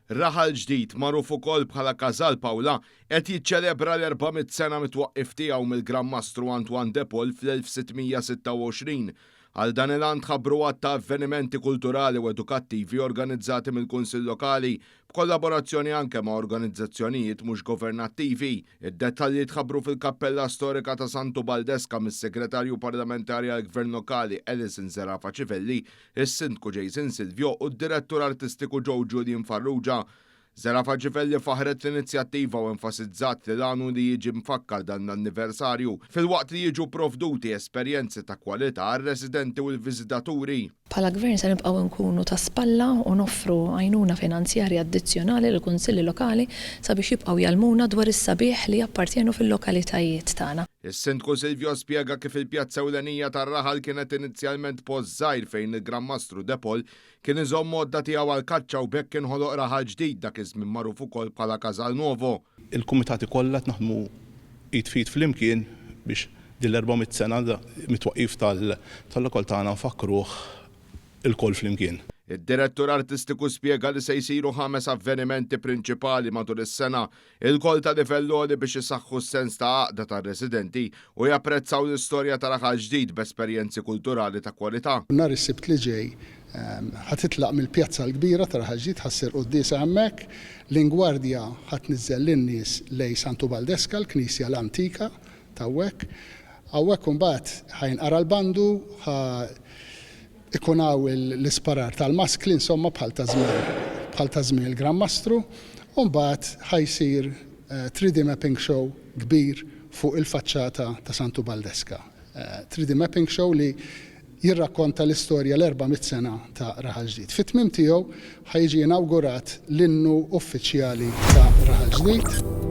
Raħal Ġdid, magħruf ukoll bħala Casal Paola, qed jiċċelebra l-400 sena mit-twaqqif tiegħu mill-Gran Mastru Antoine de Paul fl-1626. Għal dan il-għan tħabbru għadd ta' avvenimenti kulturali u edukattivi organizzati mill-Kunsill Lokali b'kollaborazzjoni anke ma' organizzazzjonijiet mhux governattivi. Id-dettalji tħabbru fil-Kappella Storika ta' Santu Baldeska mis-Segretarju Parlamentari għall-Gvern Lokali Alison Zerafa Civelli, is-Sindku Jason Silvio u d-Direttur Artistiku Joe Julian Farrugia. Zerafa Civelli faħħret l-inizjattiva u enfasizzat li l-għan hu li jiġi mfakkar dan l-anniversarju filwaqt li jiġu pprovduti esperjenzi ta' kwalità għar-residenti u l-viżitaturi. Bħala Gvern se nibqgħu nkunu ta' spalla u noffru għajnuna finanzjarja addizzjonali lill-Kunsilli Lokali sabiex jibqgħu jgħallmuna dwar is-sabiħ li jappartjenu fil-lokalitajiet tagħna. Is-Sindku Silvio spjega kif il-pjazza ewlenija tar-raħal kienet inizjalment post żgħir fejn il-Gran Mastru De Paul kien iżomm għodda tiegħu għall-kaċċa u b'hekk inħoloq raħal ġdid dak iż-żmien magħruf ukoll bħala Casal Nuovo. Il-kumitati kollha qed naħdmu id f'id flimkien biex din l-400 sena mit-twaqqif tal-lokal tagħna nfakkruh ilkoll flimkien. Id-Direttur Artistiku spjega li se jsiru ħames avvenimenti prinċipali matul is-sena, ilkoll ta' livell għoli biex isaħħu s-sens ta' għaqda tar-residenti u japprezzaw l-istorja ta' Raħal Ġdid b'esperjenzi kulturali ta' kwalità. Nhar is-Sibt li ġej ħa titlaq mill-Pjazza l-Kbira ta' Raħal Ġdid, ħa ssir quddiesa hemmhekk. L-Ingwardja ħa tniżżel lin-nies lejn Santu Baldeska, l-knisja l-antika ta' hawnhekk. Hawnhekk imbagħad ħa jinqara l-bandu, ħa Ikun hawn l-isparar tal-maskli insomma bħal ta' żmien bħal ta' żmien il-Gran Mastru u mbagħad ħa jsir 3D mapping show kbir fuq il-faċċata ta' Santu Baldeska. 3D mapping show li jirrakkonta l-istorja l-400 sena ta' Raħal Ġdid. Fit-tmiem tiegħu ħa jiġi inawgurat l-innu uffiċjali ta' Raħal Ġdid.